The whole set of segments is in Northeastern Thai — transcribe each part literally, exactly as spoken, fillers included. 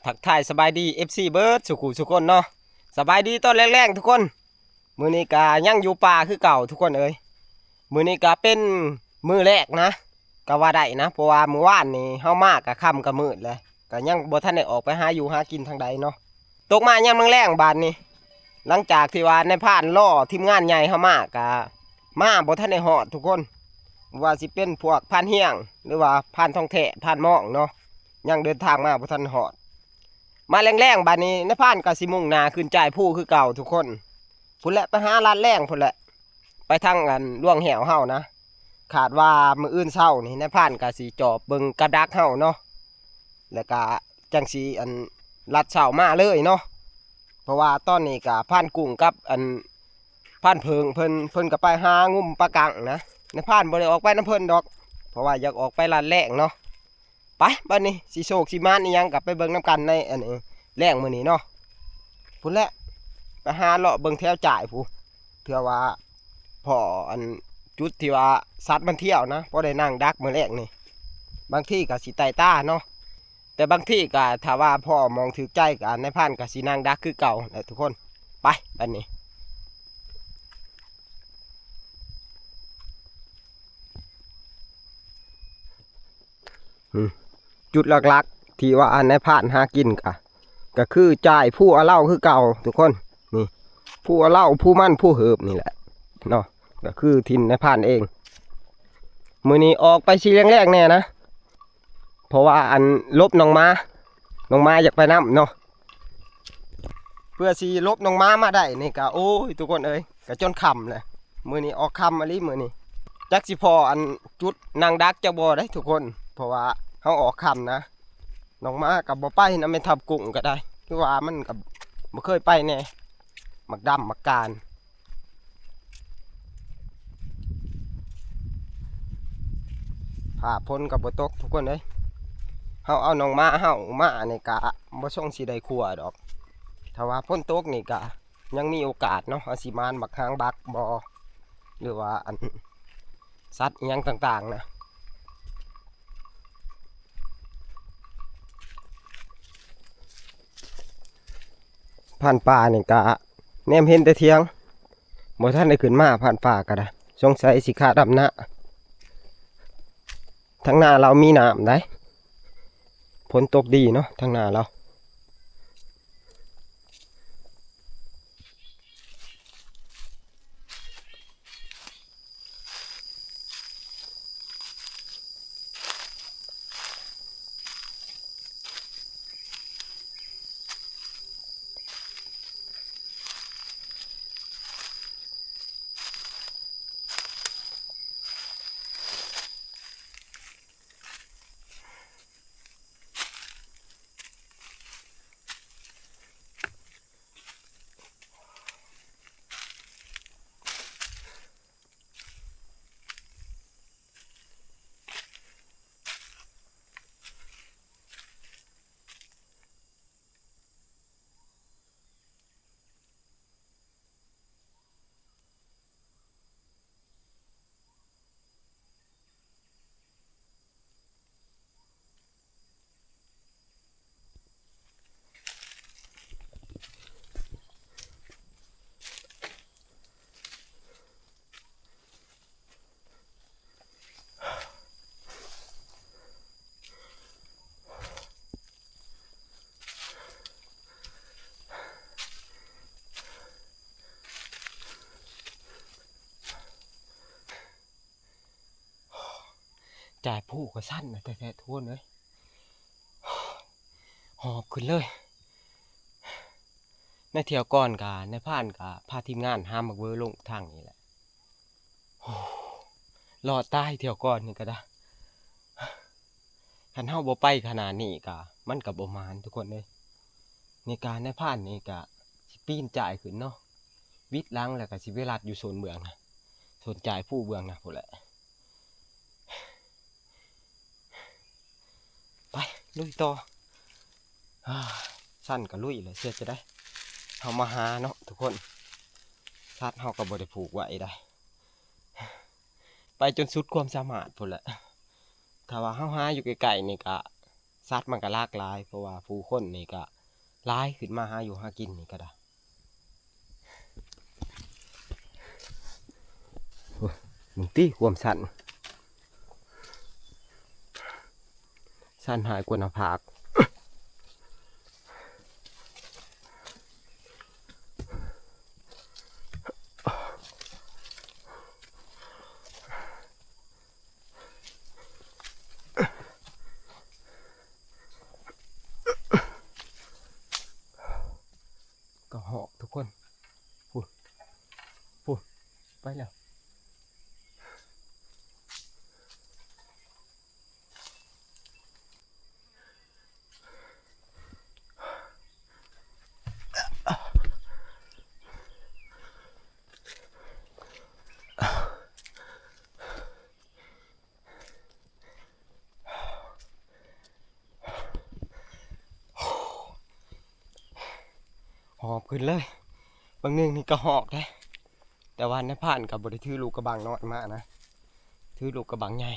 ทักทายสบายดี เอฟซี เบิดสุขุสุคนเนาะ สบายดีตอนแลงๆทุกคน มื้อนี้ก็ยังอยู่ป่าคือเก่าทุกคนเอ้ย มื้อนี้ก็เป็นมื้อแรกนะ ก็ว่าได้นะ เพราะว่ามื้อวานนี้เฮามาก็ค่ำก็มืดแล้ว ก็ยังบ่ทันได้ออกไปหาอยู่หากินทางใดเนาะ ตกมายามแลงๆบาดนี้ หลังจากที่ว่านายพรานรอทีมงานใหญ่เฮามาก็มาบ่ทันได้ฮอดทุกคน ว่าสิเป็นพวกพรานเฮียง หรือว่าพรานทองแท้ พรานมองเนาะ ยังเดินทางมาบ่ทันฮอด มาแลงๆบาดนี้นายพรานก็สิมุ่งหน้าขึ้นจ่ายภูคือเก่าทุกคน พุ้นแหละ ไปหาลาดแลงพุ้นแหละ ไปทางอันหลวงแหวเฮานะ คาดว่ามื้ออื่นเช้านี่นายพรานก็สิจอบเบิ่งกับดักเฮาเนาะ แล้วก็จั่งสิอันลัดเช้ามาเลยเนาะ เพราะว่าตอนนี้ก็พรานกุ้งกับอันพรานเผิงเพิ่น เพิ่นก็ไปหางุ้มปลากังนะ นายพรานบ่ได้ออกไปนำเพิ่นดอก เพราะว่าอยากออกไปลาดแลงเนาะ ไป บัดนี้สิโชคสิหมานอีหยังก็ไปเบิ่งนำกันในอันนี้แลงมื้อนี้เนาะ พุ้นแหละ ไปหาเลาะเบิ่งแถวจ่ายพู้น เทื่อว่าพ้ออันจุดที่ว่าสัตว์มันเที่ยวนะ พอได้นั่งดักมื้อแลงนี่ บางทีก็สิไต่ตาเนาะ แต่บางทีก็ถ้าว่าพ้อหม่องถืกใจก็นายพรานก็สินั่งดักคือเก่าแหละทุกคน ไป บัดนี้ อืม จุดหลักๆที่ว่านายพรานหากินกะ ก็คือจ่ายภูอะเลาคือเก่าทุกคน นี่ ภูอะเลา ภูมัน ภูเหิบนี่แหละเนาะ ก็คือถิ่นนายพรานเอง มื้อนี้ออกไปสิแลงๆแน่นะ เพราะว่าอันหลบน้องหมา น้องหมาอยากไปนำเนาะ เพื่อสิหลบน้องหมามาได้นี่ก็ โอ้ย ทุกคนเอ้ย ก็จนค่ำเลย มื้อนี้ออกค่ำอีหลีมื้อนี้ จักสิพ้ออันจุดนั่งดักจักบ่ได้ทุกคน เพราะว่าเฮาออกค่ำนะ น้องหมาก็บ่ไปนำแม่ทัพกุ้งก็ได้ คือว่ามันก็บ่เคยไปแน่ หมากดำหมากกาน ฟ้าฝนก็บ่ตกทุกคนเอ้ย เฮาเอาน้องหมาเฮามานี่กะบ่ส่งสิได้ครัวดอก ถ้าว่าฝนตกนี่กะยังมีโอกาสเนาะ เฮาสิหมานบักหางบักบ่ หรือว่าอันสัตว์อีหยังต่างๆนะ พรานป่านี่กะแนมเห็นแต่เที่ยง บ่ทันได้ขึ้นมา พรานป่าก็ได้ สงสัยสิคาดำนา ทางนาลาวมีน้ำได้ ฝนตกดีเนาะ ทางนาลาว จ่ายผู้ก็สั้นนะแท้ๆทุกคนเอ้ย หอบขึ้นเลย ในเที่ยวก่อนกะนายพรานกะพาทีมงานหาหมากเบอลงทางนี่แหละ โอ้ รอดตายเที่ยวก่อนนี่ก็ได้ คันเฮาบ่ไปขนาดนี้กะมันก็บ่หมานทุกคนเอ้ย นี่กะนายพรานนี่กะสิปีนจ่ายขึ้นเนาะ วิดหลังแล้วกะสิไปลัดอยู่โซนเบื้องนะ โซนจ่ายผู้เบื้องนะพู้นแหละ ไป ลุยต่อ อ่า สั้นก็ลุยเลย เสียจะได้ เฮามาหาเนาะทุกคน สัตว์เฮาก็บ่ได้ผูกไว้ได้ ไปจนสุดความสามารถพู้นแหละ ถ้าว่าเฮาหาอยู่ใกล้ๆนี่ก็ สัตว์มันก็หลากหลาย เพราะว่าผู้คนนี่ก็หลายขึ้นมาหาอยู่หากินนี่ก็ได้ โอ้ย มึงตี้ความสั่น สั่นหายกว่าหน้าผาก กระหอกทุกคน พูด พูด ไปแล้ว หอบขึ้นเลย บางหนึ่งนี่ก็หอกได้ แต่ว่านายพรานก็บ่ได้ถือลูกกระบังน้อยมานะ ถือลูกกระบังใหญ่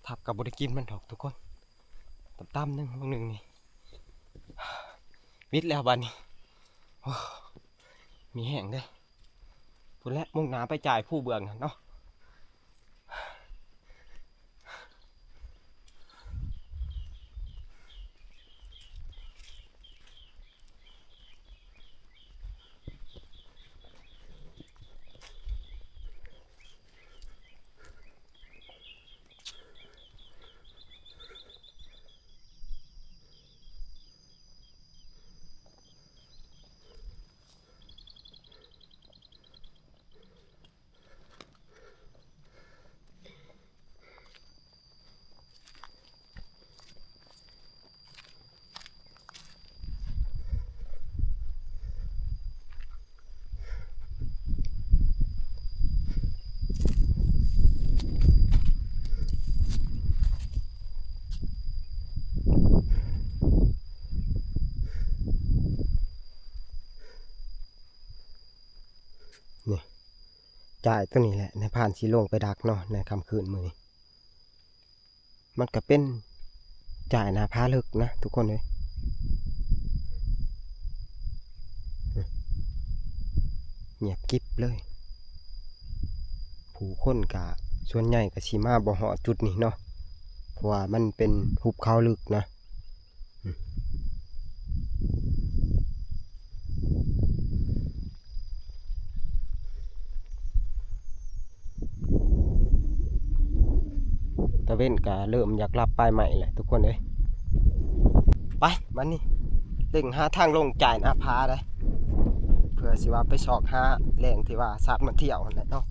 ทับก็บ่ได้กินมันดอกทุกคน ตำๆ หนึ่งบางหนึ่งนี่ วิดแล้วบัดนี้ โอ้ มีแห้งเด้ พู้นแหละ มุ่งหน้าไปจ่ายผู้เบืองหั่นเนาะ นี่ จ่ายตัวนี้แหละ นายพรานสิลงไปดักเนาะ ในค่ำคืนมื้อนี้ มันก็เป็นจ่ายหน้าผาลึกนะทุกคนเอ้ย เงียบกริบเลย ผู้คนก็ส่วนใหญ่ก็สิมาบ่ฮอดจุดนี้เนาะ เพราะว่ามันเป็นหุบเขาลึกนะ ตะเว็นก็เริ่มอยากหลับปลายใหม่แหละทุกคนเอ้ย ไป บัดนี้เร่งหาทางลงจ่ายหน้าผาเด้อ เพื่อสิว่าไปซอกหาแหล่งที่ว่าสัตว์มาเที่ยวนั่นแหละเนาะ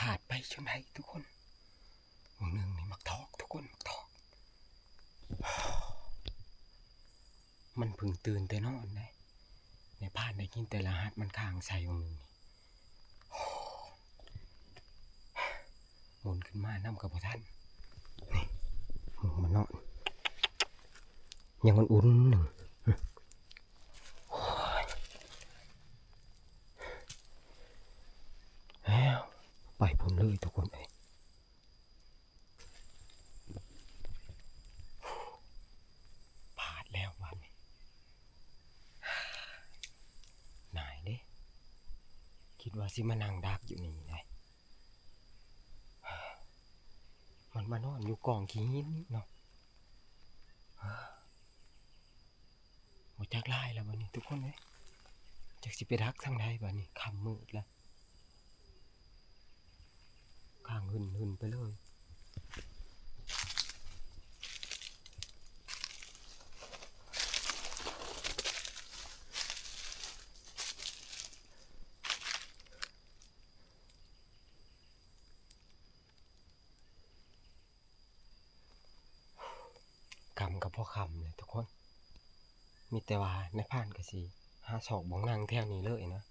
ขาดไปจั่งใดทุกคน หว่างหนึ่งนี่หมากทอกทุกคน หมากทอก มันเพิ่งตื่นแต่นอนเด้ นายพรานได้ยินแต่รหัสมันค้างใส่หว่างหนึ่งนี่ หมุนขึ้นมานำก็บ่ทัน นี่ มานอน ยังอุ่นๆหนึ่ง โอ้ย แล้ว ไปพุ่นเลยทุกคนเอ้ย พลาดแล้ววันนี้ นายเด้ คิดว่าสิมานั่งดักอยู่นี่ได มันมานอนอยู่กองขี้หินเนาะ บ่จักหลายแล้วบัดนี้ทุกคนเอ้ย จักสิไปดักทางใดบัดนี้ ค่ำมืดแล้ว ข้างหึ่นๆไปเลย ค่ำก็พอค่ำเลยทุกคน มีแต่ว่านายพรานก็สิหาซอกบ่องนั่งแถวนี้เลยนะ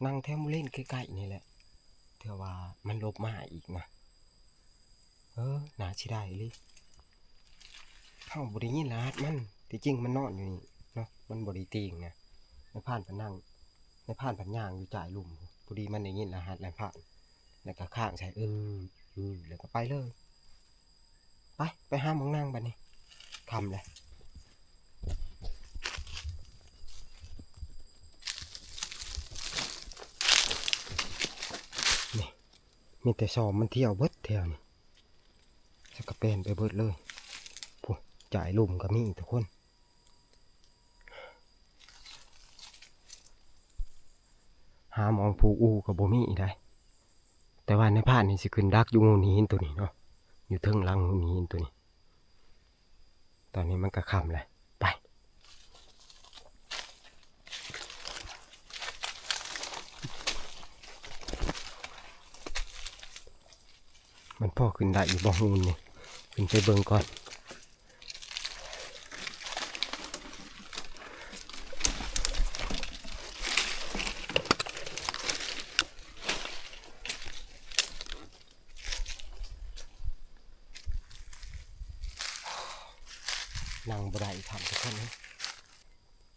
นั่งแถวบริเวณใกล้ๆนี่แหละ เทื่อว่ามันหลบมาอีกนะ เออ น่าสิได้อีหลี เฮาบ่ได้ยินรหัสมัน ที่จริงมันนอนอยู่นี่เนาะ มันบ่ได้ติ่งนะ นายพรานพันนั่ง นายพรานพันย่างอยู่จ่ายลุ่ม พอดีมันได้ยินรหัสนายพราน แล้วก็ค้างใส่ เออ เออ แล้วก็ไปเลย ไป ไปหาหม่องนั่งบัดนี้ ค่ำแล้ว นี่ มีแต่ซอมมันเที่ยวเบิดแถวนี่ สักกะแปนไปเบิดเลย พุ้น จ่ายลุ่มก็มีทุกคน หาหม่องผูกอู่ก็บ่มีอีกได้ แต่ว่านายพรานนี่สิขึ้นดักอยู่โงนหินตัวนี้เนาะ อยู่เทิงหลังโงนหินตัวนี้ ตอนนี้มันก็ค่ำแล้ว ไป มันพอขึ้นได้อยู่บ่ โงนนี่ ขึ้นไปเบิ่งก่อน นั่งบ่ได้อีกครับทุกคนเอ้ย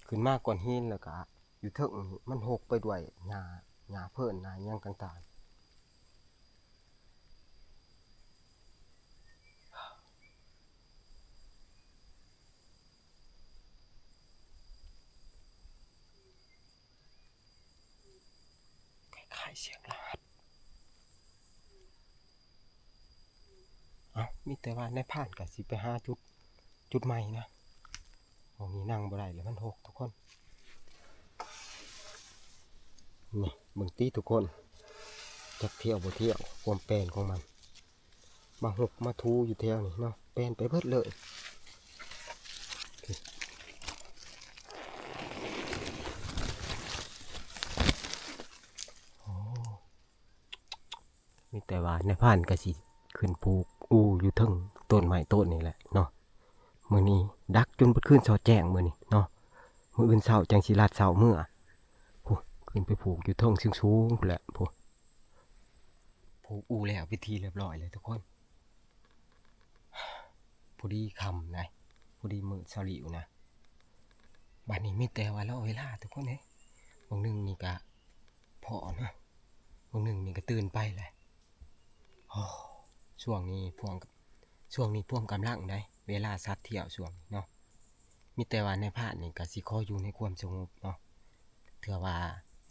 ขึ้นมาก้อนหินแล้วก็อยู่เทิงนี่มันหกไปด้วยหญ้า หญ้าเพิ่น หญ้าหยังต่างๆ คล้ายๆเสียงรหัส เอ้า มีแต่ว่านายพรานก็สิไปหาจุด จุดใหม่นะ หม่องนี้นั่งบ่ได้แล้ว มันหกทุกคน นี่ เบิ่งติทุกคน จักเที่ยวบ่เที่ยว ความแปลนของมัน มาหกมาถูอยู่แถวนี้เนาะ แปลนไปเบิดเลย โอ้ มีแต่ว่านายพรานก็สิขึ้นผูกอู่อยู่เทิงต้นไม้ต้นนี่แหละเนาะ มื้อนี้ดักจนเบิดคืนซอดแจ้งมื้อนี้เนาะ มื้ออื่นเช้าจั่งสิลัดเช้าเมือ พุ้น ขึ้นไปผูกอยู่เทิงสูงๆพู้นแหละ พุ้น ผูกอู่แล้วเป็นที่เรียบร้อยเลยทุกคน พอดีค่ำนะ พอดีมืดสลิวนะ บัดนี้มีแต่ว่ารอเวลาทุกคนเอ้ย บางหนึ่งนี่ก็พ้อเนาะ บางหนึ่งนี่ก็ตื่นไปแหละ โอ้ ช่วงนี้พวง ช่วงนี้พวงกำลังได้ เวลาสัตว์เที่ยวช่วงนี้เนาะ มีแต่ว่านายพรานนี่ก็สิขออยู่ในความสงบเนาะ เทื่อว่า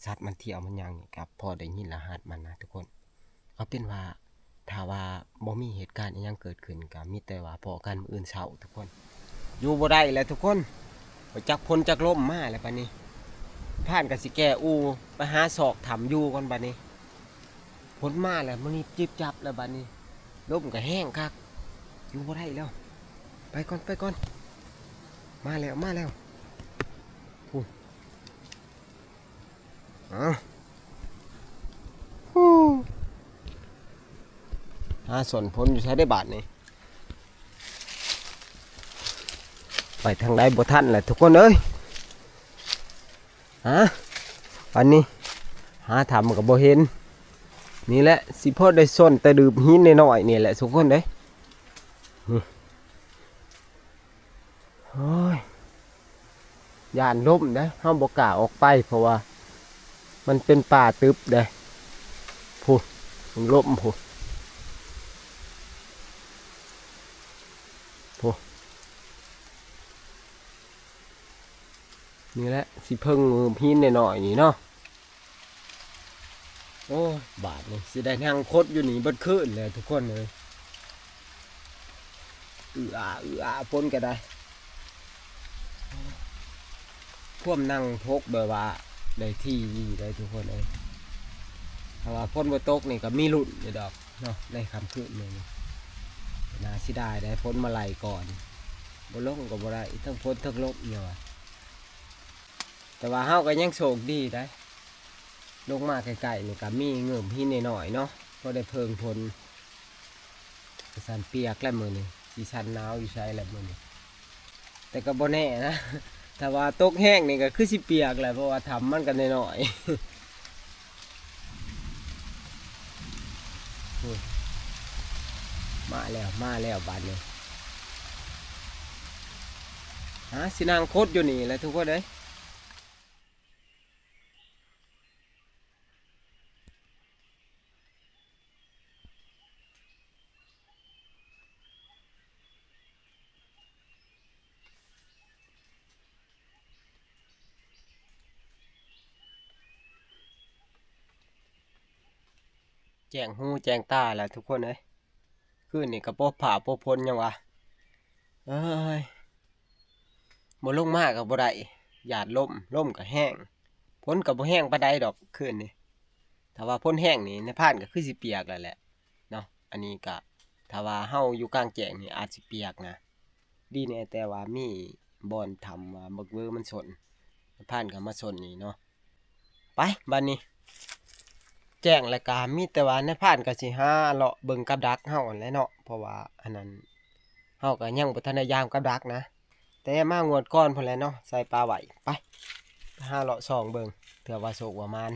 สัตว์มันเที่ยวมันหยังนี่ก็พอได้ยินรหัสมันนะทุกคน เอาเป็นว่า ถ้าว่าบ่มีเหตุการณ์อิหยังเกิดขึ้นก็มีแต่ว่าพ้อกันมื้ออื่นเช้าทุกคน อยู่บ่ได้แล้วทุกคน ไปจักฝนจักลมมาแล้วบัดนี้ พรานก็สิแก้อู่ ไปหาซอกถ้ำอยู่ก่อนบัดนี้ ฝนมาแล้วมื้อนี้จิบจับแล้วบัดนี้ ลมก็แฮงคัก อยู่บ่ได้แล้ว ไปก่อน ไปก่อน มาแล้ว มาแล้ว พุ้น เอา ฮู้ หาซ่อนฝนอยู่ไสได้บาดนี้ ไปทางใดบ่ทันแหละทุกคนเอ้ย ฮะ อันนี้ หาถ้ำก็บ่เห็น นี่แหละ สิพอได้ซ่อนแต่ดืบหินน้อยๆนี่แหละทุกคนเอ้ย นี่ ย่านล้มเด้ เฮาบ่กล้าออกไป เพราะว่ามันเป็นป่าตึบเด้ พุ้น มันล้มพุ้น พุ้น นี่แหละ สิเพิ่งหินน้อยๆนี่เนาะ โอ้ย บาดนี่สิได้นั่งขดอยู่นี่เบิดคืนเลยทุกคนเลย อืออา อืออา ฝนก็ได้ ความนั่งพกแบบว่าได้ที่ดีได้ทุกคนเลย ถ้าว่าฝนบ่ตกนี่ก็มีลุ้นอยู่ดอกเนาะ ในค่ำคืนนี้นี่ น่าเสียดายได้ ฝนมาไล่ก่อน บ่ลงก็บ่ได้ ทั้งฝนทั้งลมอยู่ว่ะ แต่ว่าเฮาก็ยังโชคดีได้ ลงมาใกล้ๆนี่ก็มีเงิมหินน้อยๆเนาะ พอได้เพิ่งฝน สั่นเปียกแล้วมื้อนี้ สิสั่นหนาวอยู่ไสแล้วมื้อนี้ แต่ก็บ่แน่นะ ถ้าว่าตกแฮงนี่ก็คือสิเปียกแหละ เพราะว่าถ้ำมันก็น้อยๆ โอ้ย มาแล้ว มาแล้วบาดนี้ หาสินั่งขดอยู่นี่แหละทุกคนเอ้ย แจ้งหูแจ้งตาแล้วทุกคนเอ้ย คืนนี้ก็พบฟ้าพบฝนหยังวะ เอ้ย บ่ลงมาก็บ่ได้ ย้านลม ลมก็แฮง ฝนก็บ่แฮงปานใดดอกคืนนี้ ถ้าว่าฝนแฮงนี่นายพรานก็คือสิเปียกแล้วแหละเนาะ อันนี้ก็ถ้าว่าเฮาอยู่กลางแจ้งนี่อาจสิเปียกนะ ดีแน่แต่ว่ามีบ่อนถ้ำว่าบักเวอมันซ่อน นายพรานก็มาซ่อนนี่เนาะ ไป บัดนี้ แจ้งแล้วก็มีแต่ว่านายพรานก็สิหาเลาะเบิ่งกับดักเฮาหั่นแหละเนาะ เพราะว่าอันนั้น เฮาก็ยังบ่ทันได้ยามกับดักนะ แต่มางวดก่อนพู้นแหละเนาะ ใส่ปลาไว้ ไป ไปหาเลาะส่องเบิ่ง เผื่อว่าโชคว่าหมาน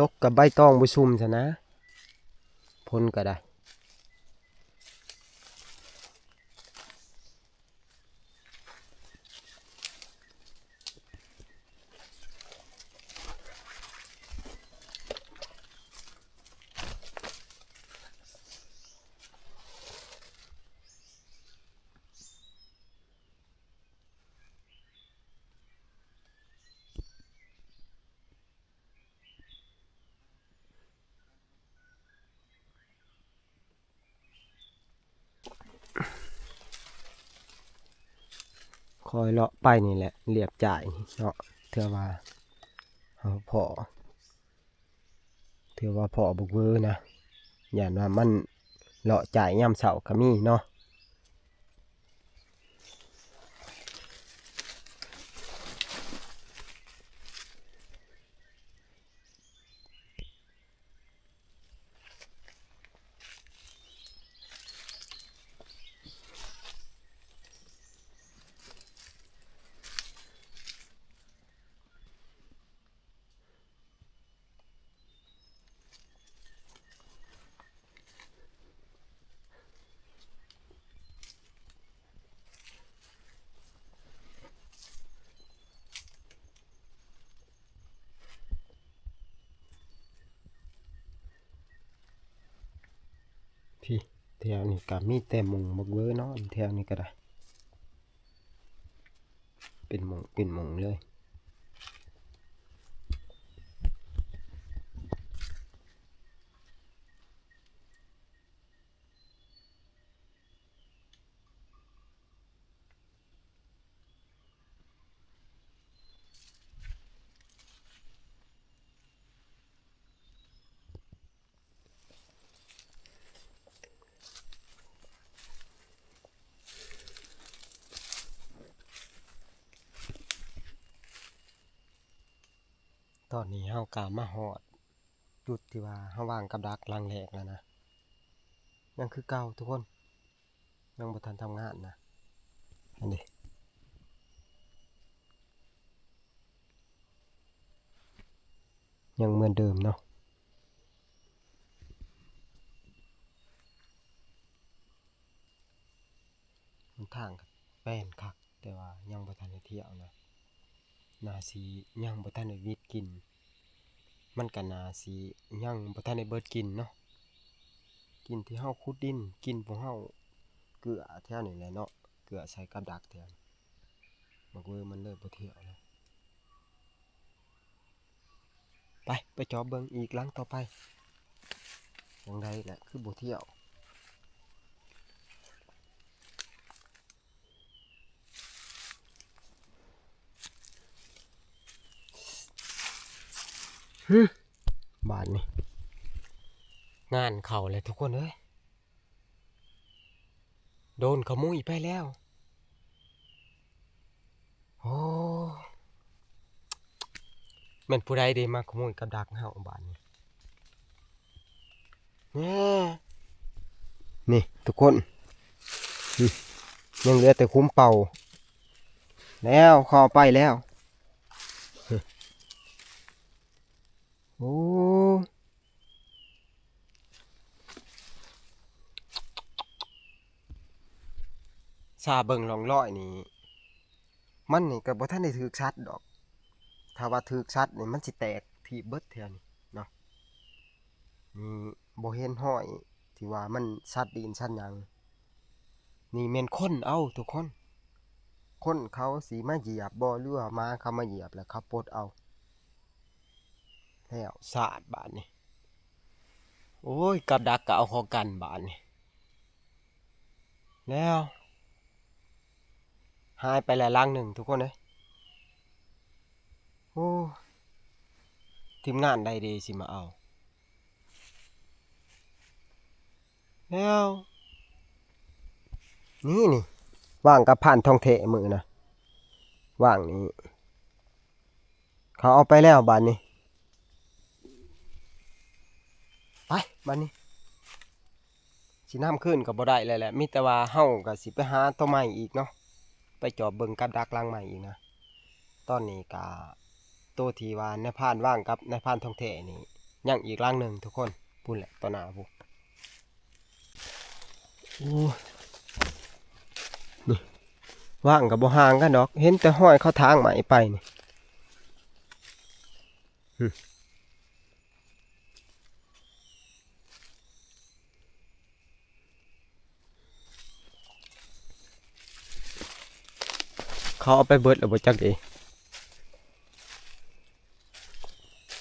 ตกกับใบตองบ่ซุ่มซะนะ ฝนก็ได้ ค่อยเลาะไปนี่แหละ เลียบจ่ายเนาะ เทื่อว่าเฮาพ้อ เทื่อว่าพ้อบักเวอนะ ย้านว่ามันเลาะจ่ายยามเช้าก็มีเนาะ พี่ แถวนี้ก็มีแต่หม่องบักเวอเนาะ แถวนี้ก็ได้ เป็นหม่อง เป็นหม่องเลย ตอนนี้เฮากะมาฮอดจุดที่ว่าเฮาวางกับดักหลังแรกแล้วนะ ยังคือเก่าทุกคน ยังบ่ทันทำงานนะ อันนี้ ยังเหมือนเดิมเนาะ หนทางก็แปลนคัก แต่ว่ายังบ่ทันได้เที่ยวนะ น่าสิยังบ่ทันได้วิดกิน มันก็น่าสิยังบ่ทันได้เบิดกินเนาะ กินที่เฮาขุดดิน กินพวกเฮาเกลือแถวนี้แหละเนาะ เกลือใส่กับดักแถวนี้ บักเวอร์มันเลยบ่เที่ยวนะ ไป ไปจอบเบิ่งอีกหลังต่อไป หลังใดแหละ คือบ่เที่ยว หึ บาดนี้ งานเข้าเลยทุกคนเอ้ย โดนขโมยไปแล้ว โอ้ แม่นผู้ใดเด้มาขโมยกับดักเฮาบาดนี้ แหม นี่ทุกคน อืม ยังเหลือแต่คุ้มเป่า แล้วเขาเอาไปแล้ว โอ้ ซาเบิ่งร่องรอยนี่ มันนี่ก็บ่ทันได้ถืกสัตว์ดอก ถ้าว่าถืกสัตว์นี่มันสิแตกถีบเบิดแถวนี้เนาะ นี่บ่เห็นรอยที่ว่ามันสัตว์ดินสัตว์หยัง นี่แม่นคนเอาทุกคน คนเขาสิมาเหยียบบ่ หรือว่าหมาเขามาเหยียบแล้วเขาปลดเอา แล้วสาดบาดนี้ โอ้ย กับดักก็เอาของกันบาดนี้ แล้ว หายไปแล้วหลังหนึ่งทุกคนเอ้ย โอ้ ทีมงานใดเด้สิมาเอา แล้ว นี่นี่ ว่างกับพานทองแท้มื้อนะ ว่างนี้ เขาเอาไปแล้วบาดนี้ ไป บาดนี้ สินำคืนก็บ่ได้แล้วแหละ มีแต่ว่าเฮาก็สิไปหาตัวใหม่อีกเนาะ ไปจอบเบิ่งกับดักหลังใหม่อีกนะ ตอนนี้ก็ตัวที่ว่านายพรานว่างกับนายพรานทองแท้นี่ ยังอีกหลังหนึ่งทุกคน พู้นแหละ ต่อหน้าพู้น โอ้ นี่ ว่างก็บ่ห่างกันดอก เห็นแต่ห้อยเขาถางไม้ไปนี่ หึ เขาเอาไปเบิดแล้วบ่จักเด้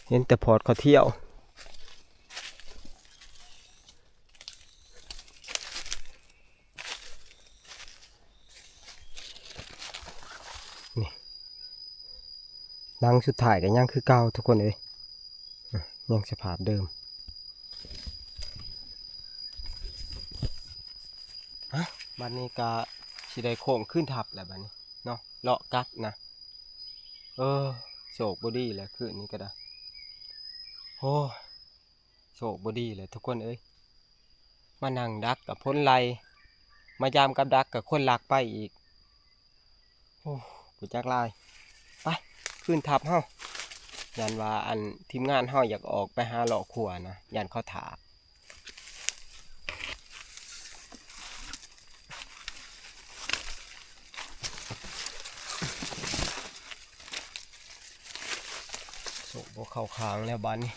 เห็นแต่พอดเขาเที่ยว นี่ หลังสุดท้ายก็ยังคือเก่าทุกคนเอ้ย อ่ะ ยังสภาพเดิม ฮะ บัดนี้ก็สิได้โค้งคืนทับแล้วบัดนี้เนาะ เลาะกลับนะ เออ โชคบ่ดีแหละคืนนี้ก็ได้ โอ้ โชคบ่ดีแหละทุกคนเอ้ย มานั่งดักกับคนไล่ มายามกับดักกับคนลักไปอีก โอ้ บ่จักหลาย ไป คืนทับเฮา ย้านว่าอันทีมงานเฮาอยากออกไปหาเลาะขัวนะ ย้านเขาถ่า โชคบ่เข้าข้างแล้วบาดนี้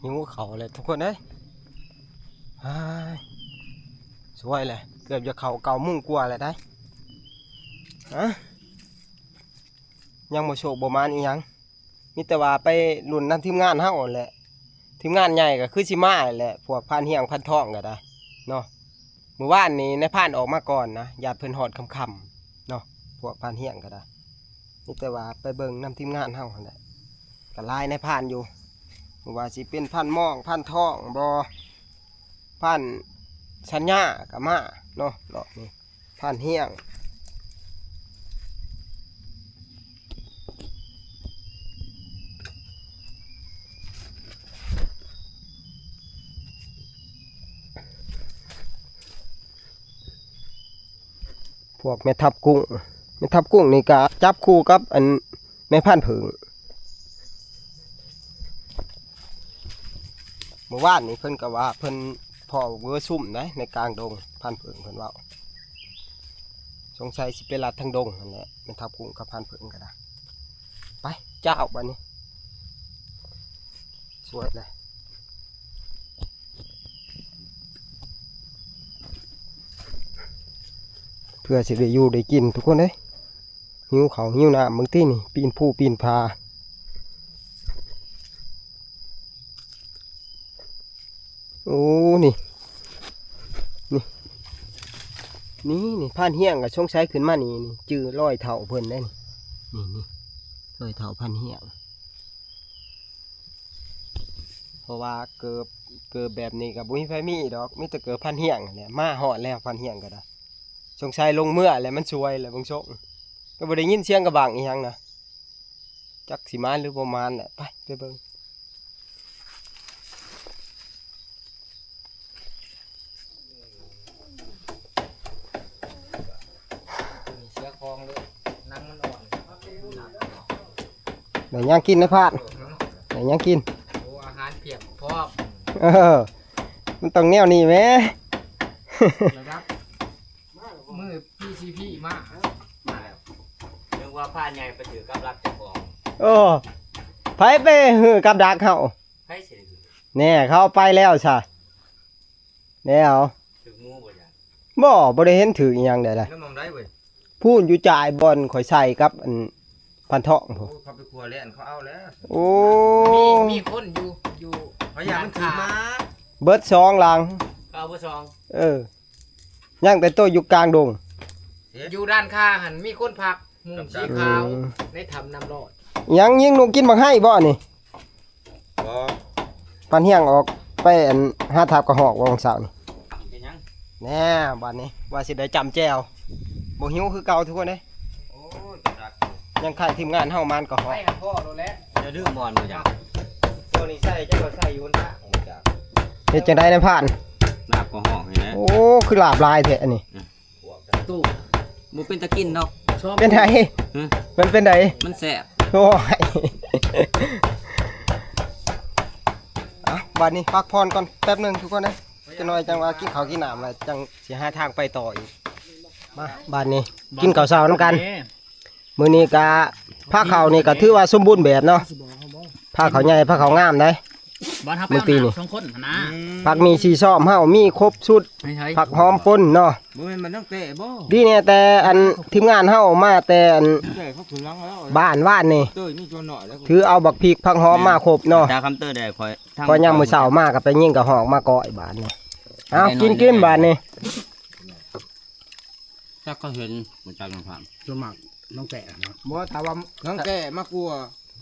หิวข้าวเลยทุกคนเอ้ย อ้าย สวยเลย เกือบจะเข้าเก้าโมงกว่าแล้วได้ ฮะ ยังบ่โชคบ่หมานอีหยัง มีแต่ว่าไปลุ้นนำทีมงานเฮาแหละ ทีมงานใหญ่ก็คือสิมาแหละ พวกพานเฮียงพานทองก็ได้ เนาะ มื้อวานนี้นายพรานออกมาก่อนนะ ย่านเพิ่นฮอดค่ำๆ เนาะ พวกพรานเฮียงก็ได้ มีแต่ว่าไปเบิ่งนำทีมงานเฮาหั่นแหละ ก็หลายนายพรานอยู่ บ่ว่าสิเป็นพรานมอง พรานทองบ่ พรานสัญญาก็มาเนาะ รอบนี้ พรานเฮียง พวกแม่ทัพกุ้ง แม่ทัพกุ้งนี่ก็จับคู่กับอันแม่พรานผึ้ง เมื่อวานนี้เพิ่นก็ว่าเพิ่นพ้อเวอร์ซุ่มได๋ในกลางดง พรานผึ้งเพิ่นเว้า สงสัยสิไปลัดทางดงนั่นแหละ แม่ทัพกุ้งกับพรานผึ้งก็ได้ ไป เจ้าบัดนี้ สวยเลย เพื่อสิได้อยู่ได้กินทุกคนเอ้ย หิวข้าวหิวน้ำ บางทีนี่ ปีนภูปีนผา โอ้ นี่ นี่ นี่ นี่ พรานเฮียงก็สงสัยขึ้นมานี่ นี่ จื่อรอยเท้าเพิ่นได้นี่ นี่ นี่ รอยเท้าพรานเฮียง เพราะว่าเกิบ เกิบแบบนี้ก็บ่มีไผมีดอก มีแต่เกิบพรานเฮียงนั่นแหละ มาฮอดแล้วพรานเฮียงก็ได้ สงสัยลงเมือแล้วมันสวยแล้วเบิ่งทรง ก็บ่ได้ยินเสียงกระบังอีหยังนะ จักสิมานหรือบ่มานแหละ ไป ไปเบิ่ง เสียของเลย หนังมันอ่อน ได้หยังกินนายพราน ได้หยังกิน โอ้ อาหารเพียบพร้อม เออ มันต้องแนวนี้แหม ระดับ มื้อ พี ซี พี มา มาแล้ว นึกว่าพรานใหญ่ไปถือกับดักเจ้าของ โอ้ ไผไปหื้อกับดักเฮา ไผสิได้ถือ แน่ เขาไปแล้วซะ แล้ว ถือหมู่บ่จ๊ะ บ่ บ่ได้เห็นถืออีหยังใดล่ะ แล้วมองได้เว้ย พู้นอยู่จ่ายบ่อนข่อยใส่กับอันพรานทองพู้น โอ้ เขาไปครัวแล้ว อันเขาเอาแล้ว โอ้ มี มีคนอยู่ อยู่ เขาอยากมันถือมา เบิดสองหลัง เขาเอาเบิดสอง เออ ยังแต่โตอยู่กลางดง อยู่ด้านข้างหั่นมีคนพัก มุงสีขาว อืม ในถ้ำน้ำรอด ยังยิงนกกินบักไห้บ่นี่ บ่ พรานเฮียงออกไปอันหาทาบกระหอกว่าของสาวนี่ เป็นหยัง แน่ บัดนี้ว่าสิได้จ้ำแจ่ว บ่หิวคือเก่าทุกคนเด้ โอ้ย จัก ยังขายทีมงานเฮามานกระหอก ไปหาพ่อโลดแหละ จะดื้อมอนบ่จ๊ะ ตัวนี้ใส่ เจ้าก็ใส่อยู่บนฟ้า บ่จ๊ะ เฮ็ดจังได๋นายพราน ลาบกระหอกนี่แหละ โอ้ คือลาบหลายแท้อันนี้ อืม ตู้ บ่เป็นตากินดอก เป็นได๋ ฮะ มันเป็นได๋ มันแซ่บ โอ้ย อ่ะ บัดนี้พักผ่อนก่อนแป๊บหนึ่งทุกคนนะ จักหน่อยจั่งว่ากินข้าวกินน้ำแล้วจั่งสิหาทางไปต่ออีก มา บัดนี้กินข้าวเช้านำกัน มื้อนี้กะ พาข้าวนี่กะถือว่าสมบูรณ์แบบเนาะ พาข้าวใหญ่ พาข้าวงามได๋ บ้านเฮาไป มื้อปีนี้ อาบน้ำสองคนหั่นนะ ผักมีสีซ้อมเฮามีครบชุด ไม่ใช่ ผักหอมป่นเนาะ บ่แม่นมันตั้งแต่บ่ ดีแน่แต่อันทีมงานเฮามาแต่อัน แต่เขาขึ้นหลังแล้ว บ้านวานนี่ เต้ยมีตัวน้อยแล้ว ถือเอาบักพริกผักหอมมาครบเนาะ ตาคำเต้ยได้คอย พอยามมื้อเช้ามาก็ไปยิงกระหอกมาก้อยบาดนี่ เอากินกินบาดนี่ จักเขาเห็นบ่จักนายพราน ส่วนมากน้องแก่นะ บ่ แต่ว่าน้องแก่มากลัว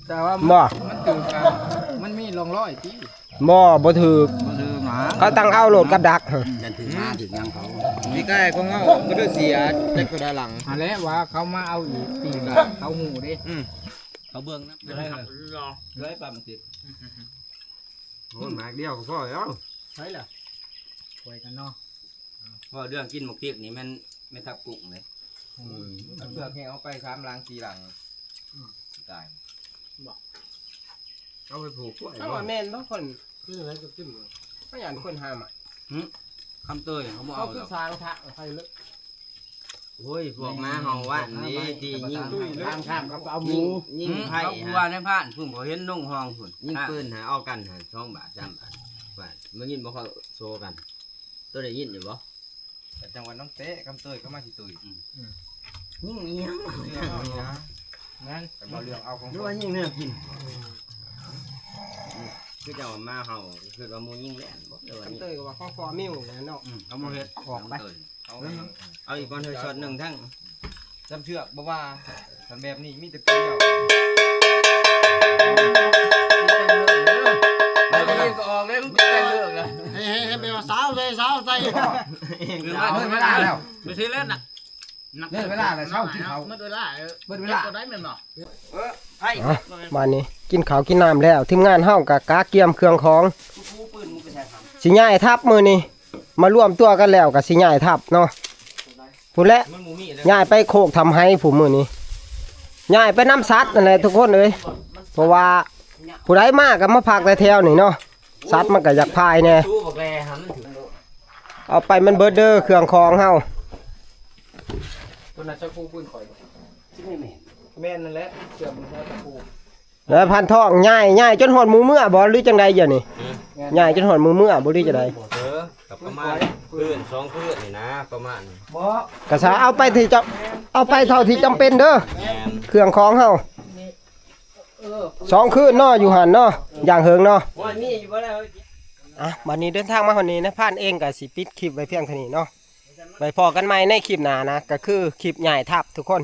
แต่ว่า บ่ มันถือกัน มันมีร่องรอยติ บ่ บ่ถืก บ่ถือหมา เขาตั้งเอาโลดกับดัก ยันถือหมาถือหยังเขา พี่ใกล้ของเฮาก็ได้เสียจักก็ได้หลัง อันแหละว่าเขามาเอาอีกปีกะเขาหูเด้ อืม เขาเบิ่งนะ เดี๋ยวให้ครับ เดี๋ยวให้ปลาหมึกดิบ โอ้ย หมากเดียวก็พอแล้ว ใช่เหรอ ช่วยกันเนาะ เพราะเรื่องกินหมกพริกนี่แม่น แม่ทัพกุ้งเลย อืม เอาเปลือกแห้งเอาไปสามหลังสี่หลัง อืม ตาย บอก เอาไปผูกกล้วย เอาว่าแม่นบ่คน คืออะไรก็กินเลย ก็อย่างคนหามา หึ คำเตยเขาบอก เขา เอา คือ ดอก สร้างทางใครเลย โอ้ย พวกหมาเห่าว่านนี่ที่ยิง ทางข้ามเขาก็เอาหมู ยิง ยิง หึ ไผ่ เขากลัว ฮะ ในบ้านพุ่นเขาเห็นนงฮองพุ่น ยิงปืนหาเอากันหาสองบาทสามบาท ว่า มึงยินบ่เขาโซกัน ตัวได้ยินอยู่บ่ แต่จังหวัดน้องเต๊ะกำเตยก็มาสิตุย อืม อืม ยิงอีหยัง เรื่องเอาอีหยัง นั่น แต่บ่เรื่องเอาของ หรือว่ายิงแนวกิน อืม คือเจ้ามาเฮาคือว่าหมู่ยิงแล่นบ่หรือว่ากันเตยก็ว่าของพ่อมิวแหละเนาะ อืม เอามาเฮ็ด ออกไป เอา เอาอีกก่อนเถอะ ช็อตหนึ่งทั้ง จำเชือกบ่ว่า คันแบบนี้มีแต่เปรี้ยว แล้วก็ออกเลย มึงแจ้งเลิกแล้ว ให้ให้ให้ไปเอาสาวใส่สาวใส่ คือว่าเลิกเวลาแล้ว ไม่ใช่เล่นน่ะ เลิกเวลาแล้ว เช้ากินข้าว หมดเวลา เออ หมดเวลา เก็บตัวได้แม่นบ่ เออ ไอ้ อ่ะ มานี่ กินข้าวกินน้ำแล้ว ทีมงานเฮาก็กะเกียมเครื่องของ กูปืนมึงไปใส่ครับ สิย้ายทัพมื้อนี้ มารวมตัวกันแล้วก็สิย้ายทัพเนาะ พู้นแหละ มันหมู่มีแล้ว ย้ายไปโคกทำไฮพู้นมื้อนี้ ย้ายไปน้ำสัตว์นั่นแหละทุกคนเอ้ย เพราะว่าผู้ใดมาก็มาพักแต่แถวนี่เนาะ สัตว์มันก็อยากพายแน่ ตู้บักแลหามันถึงโลด เอาไปมันเบิดเด้อเครื่องของเฮา ตัวนั้นจะกู้ปืนข่อย แม่นนั่นแหละ เชื่อมึงว่าจะกู้ แล้วพันทองย้ายย้ายจนฮอดหมู่เมือบ่หรือจังใด๋เดี๋ยวนี้ อืม ย้ายจนฮอดหมู่เมือบ่หรือจังใด๋ เออ กับประมาณคืนสองคืนนี่นะ ประมาณ บ่ กะซะเอาไปที่จำ เอาไปเท่าที่จำเป็นเด้อ แม่น เครื่องของเฮา เออ สองคืนเนาะ อยู่หั่นเนาะ อย่างเหิงเนาะ บ่มีอยู่บ่แล้ว อ่ะ บัดนี้เดินทางมาฮอดนี้นะ พานเองกะสิปิดคลิปไว้เพียงเท่านี้เนาะ ไว้พ้อกันใหม่ในคลิปหน้านะ ก็คือคลิปย้ายทัพทุกคน